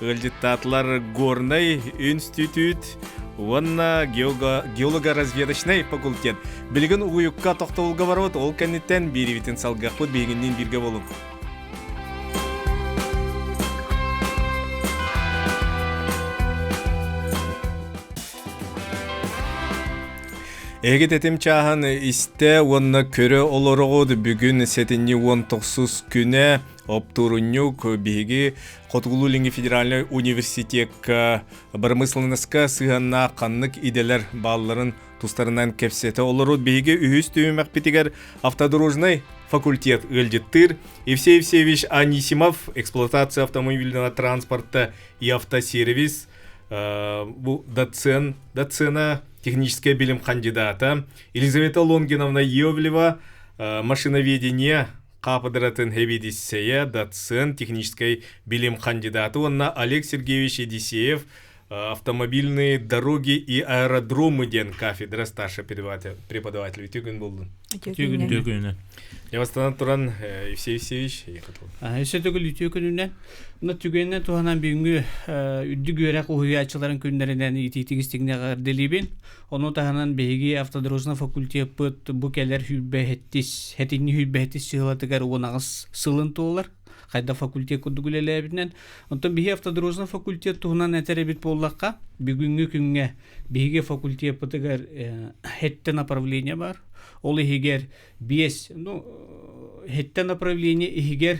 ыалдьыттаатылар Горнай институт уонна геолого-разведочнай факультет. Билигин угуйукка тохтобулга барабыт, ол кэнниттэн биирибитин салгыахпыт, биһигинниин бииргэ буолуҥ. Эһиги тэтим чааһын истэ уонна көрө олороҕут бүгүн сэтинньи 19 күнэ Оптуорунньук биһиги Хотугулуу-Илиҥҥи федеральнай университекка бырамыысыланнаска сыһыаннаах ханнык идэлэр баалларын тустарынан кэпсэтэ олорут. Биһиги үһүс түһүмэхпитигэр автодорожнай факультет ыалдьыттыыр Евсей Евсеевич Анисимов эксплуатация автомобильного транспорта и автосервис бу доцент, доцена техническэй билим кандидата Елизавета Лонгиновна Иовлева машиноведение хаапыдыратын сэбиэдиссэйэ, доцент, техническэй билим кандидата уонна Олег Сергеевич Едисеев автомобильные дороги и аэродромы диэн кафедра старший преподаватель. Үтүө күн буоллун. Үтүө күн. Үтүө күнүнэн. Я бастан туран Евсей Евсеевич Өссө төгүл үтүө күнүнэн. Мына түгэнинэн туһанан бүгүҥҥү үрдүк үөрэх уһуйааччыларын күннэринэн итиитик истиҥник эҕэрдэлиибин. Ону таһынан биһиги автодорожнай факультеппыт бу кэлэр сүүрбэһэттис, сэтинньи сүүрбэһэттис сыалатыгар 18 сылын туолар. Хайда факультет курдук үлэлээбитинэн. Онтон биһиги автодорожнай факультет туһунан этэр эбит буоллахха, бүгүҥҥү күҥҥэ биһиги факультеппытыгар сэттэ направление бар. Ол иһигэр биэс, ну, сэттэ направление иһигэр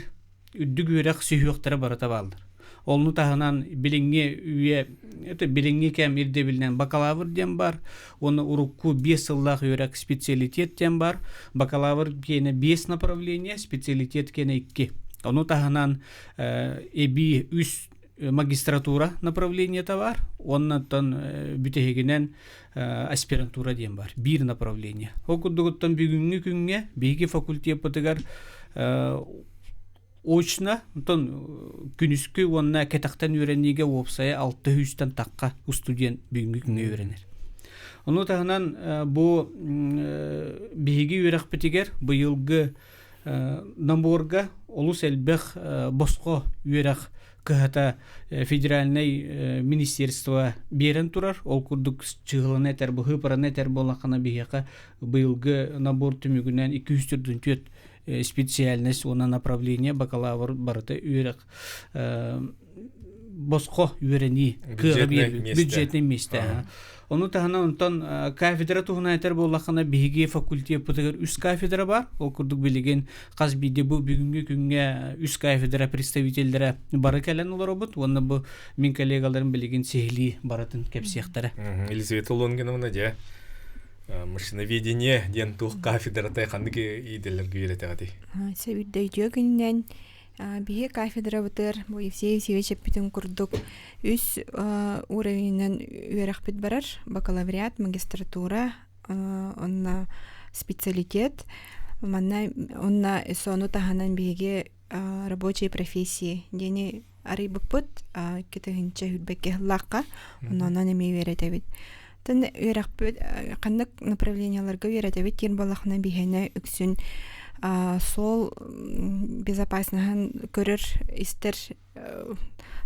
үрдүк үөрэх сүһүөхтэрэ барыта бааллар. Онну таһынан билиҥҥи үйэ это билиҥҥи кэм ирдэбилинэн бакалавр диэн бар, уонна урукку 5 сыллаах үөрэх специалитет диэн бар. Бакалавр киэнэ 5 направление, специалитет киэнэ 2. Ону таһынан эбии үс магистратура направлениета бар, уоннаттан бүтэһигинэн аспирантура диэн бар, биир направление. Ол курдугуттан бүгүҥҥү күҥҥэ биһиги факультеппытыгар очно, онтон күнүскү уонна кэтэхтэн үөрэниигэ уопсайа 600-тэн тахха устудьуон бүгүҥҥү күҥҥэ үөрэнэр. Ону таһынан бу биһиги үөрэхпитигэр быйылгы наборга олус элбэх босхо үөрэх кыһата федеральнай министерство биэрэн турар. Ол курдук чыһыланы этэр, быһыыпараны этэр буоллаххына биһиэхэ быйылгы набор түмүгүнэн 244 специальность уонна направление бакалавр барыта үөрэх босхо үөрэнии кыаҕа биэрбит бюджетный миэстэ. Ону таһынан онтон кафедра туһунан этэр буоллаххына биһиги факультеппытыгар үс кафедра бар. Ол курдук билигин хас биирдии бу бүгүҥҥү күҥҥэ үс кафедра представителлэрэ бары кэлэн олоробут уонна бу мин коллегаларым билигин сиһилии барытын кэпсиэхтэрэ. Елизавета Лонгиновна дьэ машиноведение диэн туох кафедратай ханнык идэлэргэ үөрэтэҕитий? Сөбүрдэ үтүө күнүнэн Биһи кафедрабытыгар бу Евсей Евсеевич эппитин курдук үс уровенынан үөрэхпит барар. Бакалавриат, магистратура, онно специалитет. Манна онно сону таһынан биһиги рабочие профессии диэни арыйбыппыт 2000 хүрбэккэ сыллаахха онон эмиэ үөрэтэбит. Тэн үөрэхпит ханнык направленияларга үөрэтэбит диэн буоллахына биһиэнэ үксүн суол безопасноһын көрөр истэр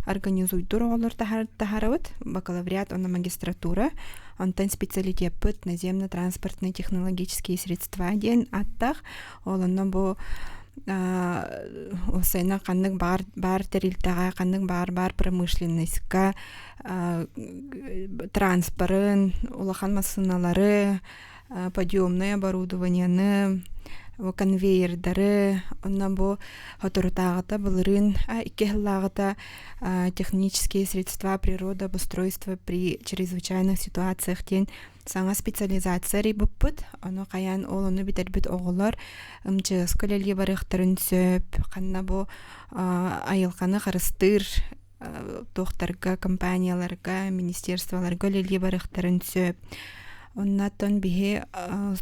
организуйдуур оҕолор таһаарабыт бакалавриат уонна магистратура онтон специалитеппыт наземно-транспортные технологические средства диэн ааттаах ол онно бу уопсайынан ханнык баар баар тэрилтэҕэ ханнык баар баар промышленностька транспорын, улахан массыыналары, подъемное оборудованиены, Бу конвейердары, онно бу соторутааҕыта былырыын икки сыллааҕыта технические средства природа обустройства при чрезвычайных ситуациях диэн саҥа специализация арыйбыппыт. Ону хайаан ол ону бүтэрбит оҕолор МЧС-ка үлэлии барыахтарын сөп, ханна бу айылҕаны харыстыыр туохтарга, компанияларга, министерстволарга үлэлии барыахтарын сөп. Оннооттон биһи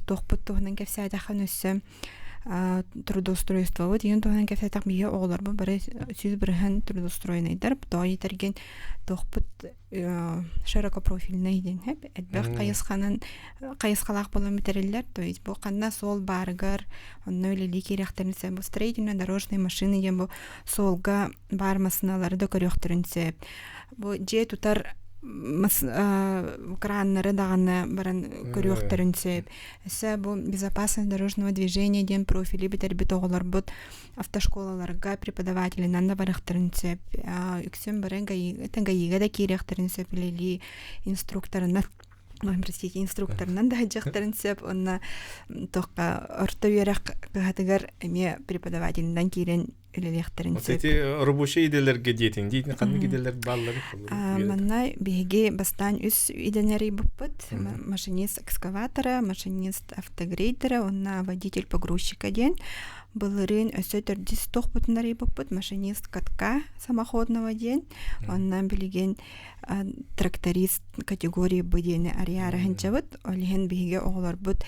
туохпут туһунан кэпсээтэххин өссө трудоустройствобут иһин туһунан кэпсээтэх биһи оҕолорбут бары 100% трудоустроенайдар тоҕо диэтэргин туохпут широкопрофильнай диэн сөп элбэх хайысханан хайысхалаах буолан бүтэриллэр то есть бу ханна суол баарыгар онно үлэлии киириэхтэрин сөп бу строительно-дорожные машины диэн бу суолга баар массыыналары да көрүөхтэрин сөп. Бу дьиэ тутар мас краннары даҕаны баран көрүөхтэрин сөп. Өссө бу безопасность дорожного движения диэн профили бүтэрбит оҕолорбут автошколаларга преподавателинэн да барыахтарын сөп. Үксүн бары ГАИга да киириэхтэрин сөп үлэлии инструкторынан простите, инструкторынан да сылдьыахтарын сөп уонна туохха орто үөрэх кыһатыгар эмиэ преподавателинэн киирэн үлэлиэхтэрин сөп. Эти рабочий идэлэргэ диэтиҥ диэтин ханнык идэлэр бааллары? Манна биһиги бастаан үс идэни арыйбыппыт. Машинист экскаватора, машинист автогрейдера уонна водитель погрузчика диэн. Былырыын өссө төрдүс туохпутун арыйбыппыт машинист катка самоходного диэн. Онно билигин тракторист категории Б диэни арыйаары сылдьабыт. Ол иһин биһиги оҕолорбут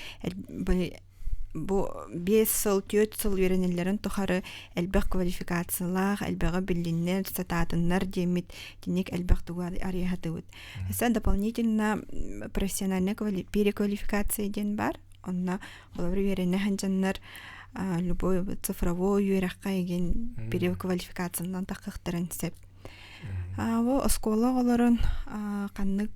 бу 5 сыл, 4 сыл үөрэнэллэрин тухары элбэх квалификациялаах, элбэҕи биллиннэр, сатаатыннар диэммит тиник элбэх тугу арыйаһатыбыт. Өссө дополнительно профессиональная переквалификация диэн бар. Онно холобур үөрэнэ сылдьаннар любой цифровой үөрэххэ игин переквалификациянан таххыахтарын сөп. Бу оскуола оҕолорун ханнык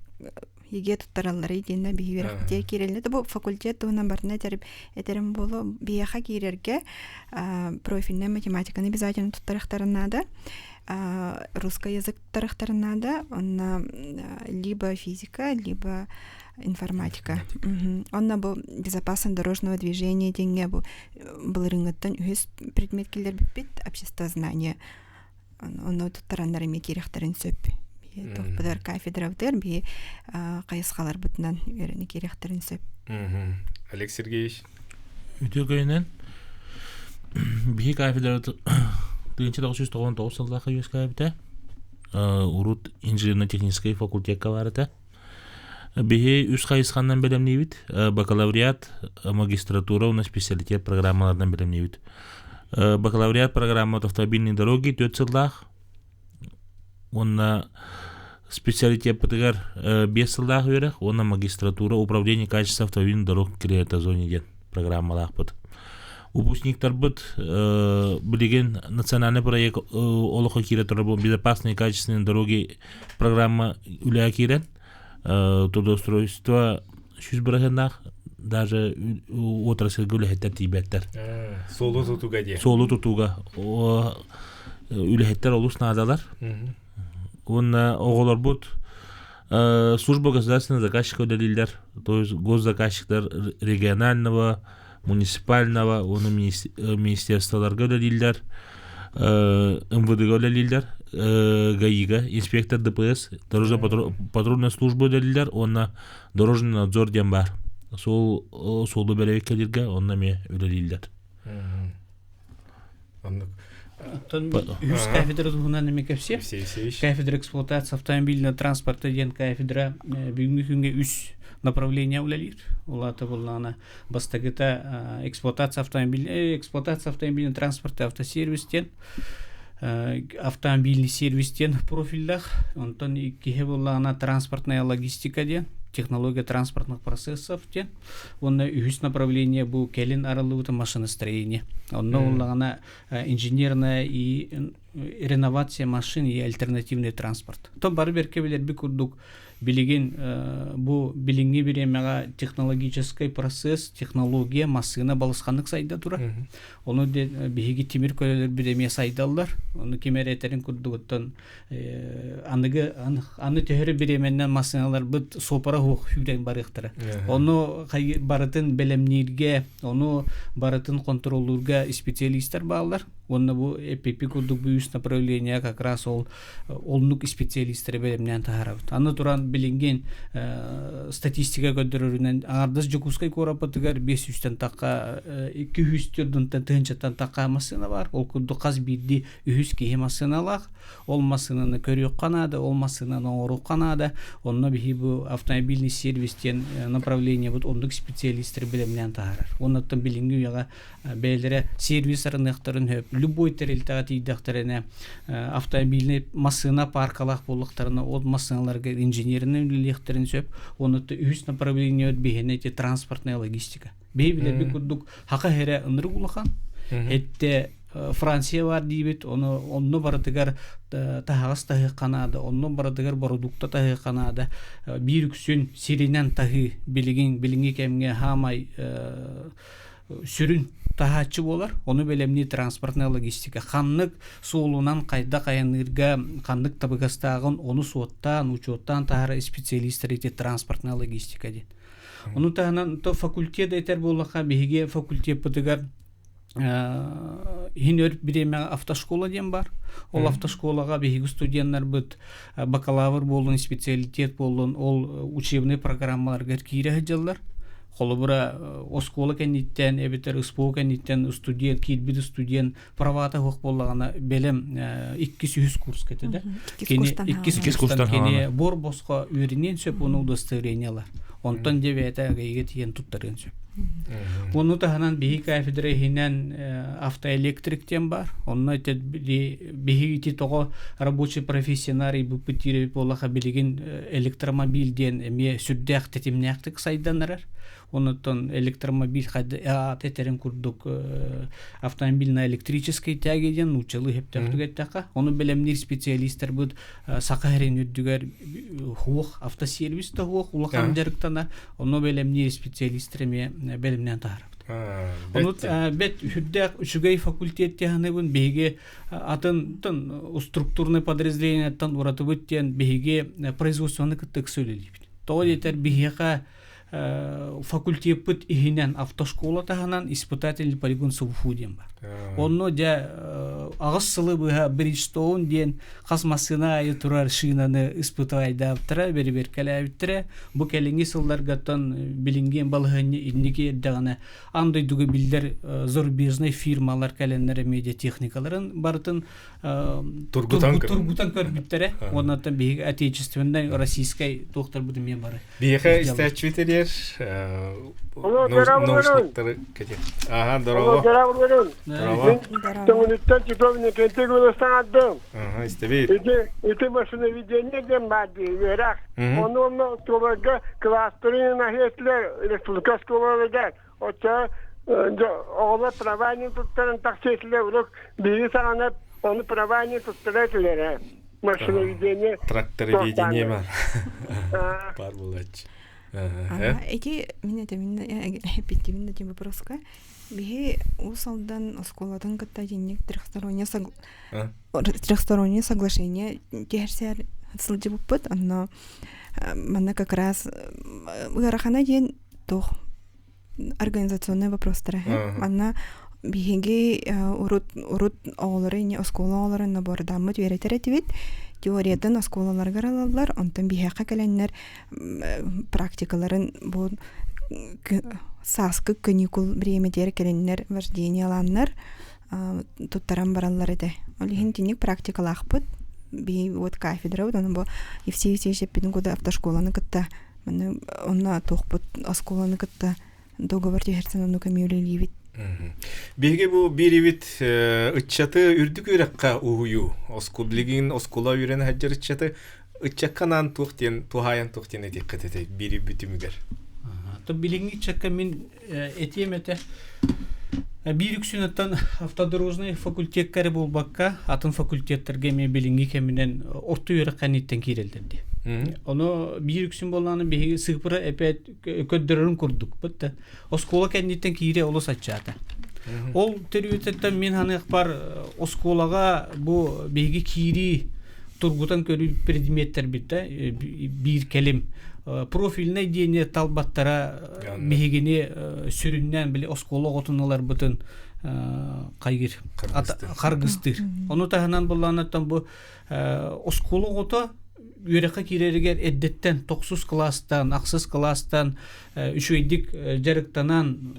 ЕГЭ туттаралларый диэннэ биһи үөрэхпитигэр киирэллэр. Бу факультет туһунан барытын этэрим буолуо. Биһиэхэ киирэргэ профильнай математиканы обязательно туттарыахтарын наада. Русский язык туттарыахтарын наада. Онно либо физика, либо информатика. Онно бу безопасность дорожного движения диэҥҥэ бу былырыыҥҥыттан үһүс предмет киллэрбиппит обществознание. Онно туттараннар эмиэ киириэхтэрин сөп. Туохпутугар кафедрабытыгар биһи хайысхаларбытынан үөрэнэ киириэхтэрин сөп. Олег Сергеевич. Үтүө күнүнэн биһи кафедра 1999 сыллаахха үөскээбитэ. Урут инженерно-техническэй факультекка баар этэ. Биһи үс хайысханан бэлэмниибит. Бакалавриат, магистратура уонна специалитет программаларынан бэлэмниибит. Бакалавриат программа автомобильные дороги 4 сыллаах уонна специалитеппытыгар 5 сыллаах үөрэх уонна магистратура управление качества автомобильных дорог криотозоне диэн программалаахпыт. Выпускниктарбыт билигин национальный проект олоххо киирэ турар безопасные качественные дороги программа үлэҕэ киирэн трудоустройство 100%-наах даже отрасльга үлэһиттэр тиийбэттэр. Суолу тутууга диye. Суолу тутууга үлэһиттэр олус наадалар. Уонна оҕолорбут служба государственного заказчика үлэлииллэр, то есть госзаказчиктар регионального, муниципального уонна министерстволарга үлэлииллэр, МВД-га үлэлииллэр, ГАИ-га, инспектор ДПС, дорожно-патрульная служба үлэлииллэр уонна дорожный надзор диэн баар. Суол суолу бэрэбиэркэлииргэ онно эмиэ үлэлииллэр. Оннук. Оттон үһүс кафедра туһунан эмиэ кэпсиэм. Кафедра эксплуатации автомобильного транспорта диэн кафедра бүгүҥҥү күҥҥэ үс направление үлэлиир. Ол аата буоллаҕына бастакыта эксплуатация автомобиль эксплуатация автомобильного транспорта автосервис диэн автомобильный сервис диэн профильдаах. Онтон иккиһэ буоллаҕына транспортная логистика диэн технология транспортных процессов диэн. Уонна үһүс направление бу кэлин арыллыбыта машиностроение. Онно буоллаҕына инженерная и реновация машин и альтернативный транспорт. То бары берке билерби курдук билигин бу билиҥҥи бириэмэҕэ технологическай процесс, технология, массыына балысханнык сайда турар. Ону биһиги тимир көлөлөрбүт эмиэ сайдаллар. Ону ким эрэ этэрин курдугуттан аныгы аны төһөрө бириэмэннэн массыыналарбыт суопара суох сүүрэн барыахтара. Ону барытын бэлэмнииргэ, ону барытын контроллуурга специалистар бааллар. Уонна бу ЭПП курдук бу үс направление как раз ол оннук специалистары бэлэмнээн таһаарабыт. Аны туран билиҥҥин статистика көрдөрөрүнэн аҥардас Дьокуускай куораппытыгар 500-тэн тахха 200 тыһыынчаттан тахха массыына бар. Ол курдук хас биирдии үһүс киһи массыыналаах. Ол массыынаны көрүөххэ наада, ол массыынаны оҥоруохха наада. Онно биһи бу автомобильный сервис диэн направлениебыт оннук специалистары бэлэмнээн таһаарар. Оннуттан билиҥҥи үйэҕэ бэйэлэрэ сервис арыныахтарын сөп. Любой тэрилтэҕэ тиийдэхтэринэ автомобильный массыына паркалаах буоллахтарына ол массыыналарга инженеринэн үлэлиэхтэрин сөп. Оннуттан үһүс направление биһиэнэ ити транспортная логистика. Биһи билэрбит курдук хака эрэ ынырык улахан. Этте Франция бар диибит, ону онно барытыгар таһаҕас таһыахха наада, онно барытыгар бородуукта таһыахха наада. Биир үксүн сиринэн таһыы билигин билиҥҥи кэмҥэ хаамай сүрүн таһааччы буолар. Ону бэлэмнии транспортная логистика. Ханнык суолунан хайдах айанныырга ханнык табыгастааҕын ону суоттаан, учуоттаан таһара специалистар ити транспортная логистика диэн. Ону таһынан то факультет этэр буоллахха биһиги факультеппытыгар иһин өр бириэмэҕэ автошкола диэн бар. Ол автошколаҕа биһиги студеннарбыт бакалавр буоллун, специалитет буоллун, ол учебный программаларыгар киирэ сылдьаллар. Холобура, оскуола кэнниттэн эбэтэр СПО кэнниттэн студент, киирбит студент правата суох буоллаҕына бэлэм иккис үһүс курска этэ да. Кини иккис курстан кини бор босхо үөрэниэн сөп уонна удостоверение ылар. Онтон дьэ бэйэтэ ГАИга тиийэн туттарыан сөп. Ону таһынан биһи кафедра иһинэн автоэлектрик диэн бар. Онно ити биһи ити тоҕо рабочий профессионарий буппут диир буоллаха билигин электромобиль диэн эмиэ сүрдээх тэтимнээхтик сайдан эрэр. Онуттан электромобиль аата этэрин курдук автомобиль на электрической тяге диэн нууччалыы сөптөөхтүк эттэххэ, ону бэлэмниир специалистарбыт Саха сирин үрдүгэр хуох автосервис да хуох улахан дьарыктана, ону бэлэмниир специалистар эмиэ бэлэмнээн таһаарабыт. Ону бэт үрдээх үчүгэй факультет тиһаныбын биһиги атын структурный подразделениеттан уратыбыт диэн биһиги производствоны кытта ыкса үлэлиибит. Тоҕо диэтэр биһиэхэ факультеппыт иһинэн автошкола таһынан испытательный полигон СВФУ диэн бар. Онно дьэ аҕыс сылы быһа Бриджстоун диэн хас массыына аайы турар шинаны испытайдаабыттара, бэрэбиэркэлээбиттэрэ. Бу кэлиҥҥи сылларгаттан билиҥҥи балаһыанньа инники эрдэҕинэ аан дойдуга биллэр зарубежнай фирмалар кэлэннэр медиатехникаларын барытын тургутан тургутан көрбүттэрэ уонна биһиги отечественнай российскай туохтарбыт эмиэ бары биһиэхэ истээччибит эрийэр наушниктары кэтиэ аха здорово здорово Төҥүлүттэн чипов кентик ылыстаҥардым. Аха истэбит Ити ити машиноведение диэн баар дии үөрэх. Ону онно оскуолаларга кылаастарын аһыэтилэр республика оскуолаларыгар Оччо оҕолор правание туттаран тахсыа этилэр урут биһиги саҕана ону правание туттара этилэр ээ машиноведение трактороведение бар бар булач Эти мин это мин эппиттибин да тем вопроска биһи Уус Алдан оскуолатын кытта итинник трехстороннее соглашение түһэрсээр сылдьыбыппыт онно манна как раз ыарахана диэн туох организационнай вопростара манна биһиги урут урут оҕолору ини оскуола оҕолорун набордааммыт үөрэтэр этибит теориятын оскуолаларыгар ылаллар онтон биһиэхэ кэлэннэр практикаларын бу сааскы каникул бириэмэтигэр кэлэннэр вождениялааннар туттаран бараллар этэ ол иһин итинник практикалаахпыт биһи вот кафедрабыт ону бу Евсей Евсеевич эппитин курдук автошколаны кытта Маны онно туохпут оскуоланы кытта договор түһэрсэн оннук эмиэ үлэлиибит. Биһиги бу биирибит ыччаты үрдүк үөрэххэ уһуйуу. Билигин оскуола үөрэнэ сылдьар ыччаты ыччакка анаан туох диэн туһаайан туох диэн этиэххит этэй биири бүтүмүгэр. То билиҥҥи ыччакка мин этиэм этэ. Биир үксүн оттон автодорожный факультекка эрэ буолбакка, атын факультеттарга эмиэ билиҥҥи кэминэн орто үөрэх кэнниттэн киирэллэр дии. Ону биир үксүн буоллаҕына биһиги сыыпыра эпэт көрдөрөрүн курдук. Бытта оскуола кэнниттэн киирэ олус аччаата. Ол төрүөтүттэн мин ханыахпар оскуолаҕа бу биһиги киирии тургутан көрүү предметтэрбит да биир кэлим профильнай диэни талбаттара биһигини сүрүннээн били оскуола оҕотун ыларбытын хайгыр харгыстыыр. Ону таһынан буллаанаттан бу оскуола оҕото үөрэххэ киирэригэр эрдэттэн тохсус кылаастан, ахсыс кылаастан үчүгэйдик дьарыктанан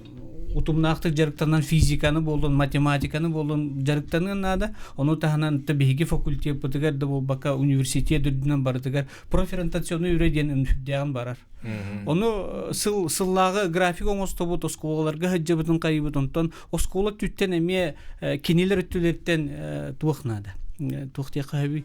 утумнаахтык дьарыктанан физиканы буоллун, математиканы буоллун дьарыктаныан наада. Ону таһынан биһиги факультеппытыгар да буолбакка университет үрдүнэн барытыгар профориентационный үлэ диэн үрдээҕин барар. Ону сыл сыллааҕы график оҥостобут, оскуолаларга сылдьыбытын хайыбыт, онтон оскуола өттүттэн эмиэ кинилэр өттүлэриттэн туох наада. Туох диэххэ сөбүй?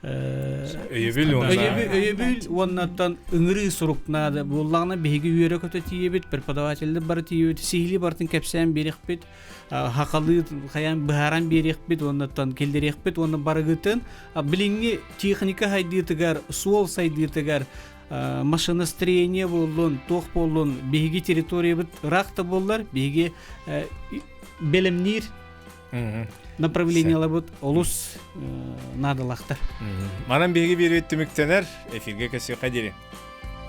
Өйөбүл уонна өйөбүл уоннаттан ыҥырыы сурук наада. Буоллаҕына биһиги үөрэ-көтө тиийэбит, преподавателлэр бары тиийэбит, сиһилии барытын кэпсээн биэриэхпит, хахалыы хайаан быһааран биэриэхпит уоннаттан киллэриэхпит уонна барыгытын билиҥҥи техника сайдыытыгар, суол сайдыытыгар машиностроение буоллун, туох буоллун, биһиги территориябыт ыраах да буоллар, биһиги бэлэмниир направлениелабыт олус наадалаахтар. Манан биһиги биэрбит түмүктэнэр эфиргэ көсүөххэ диэри.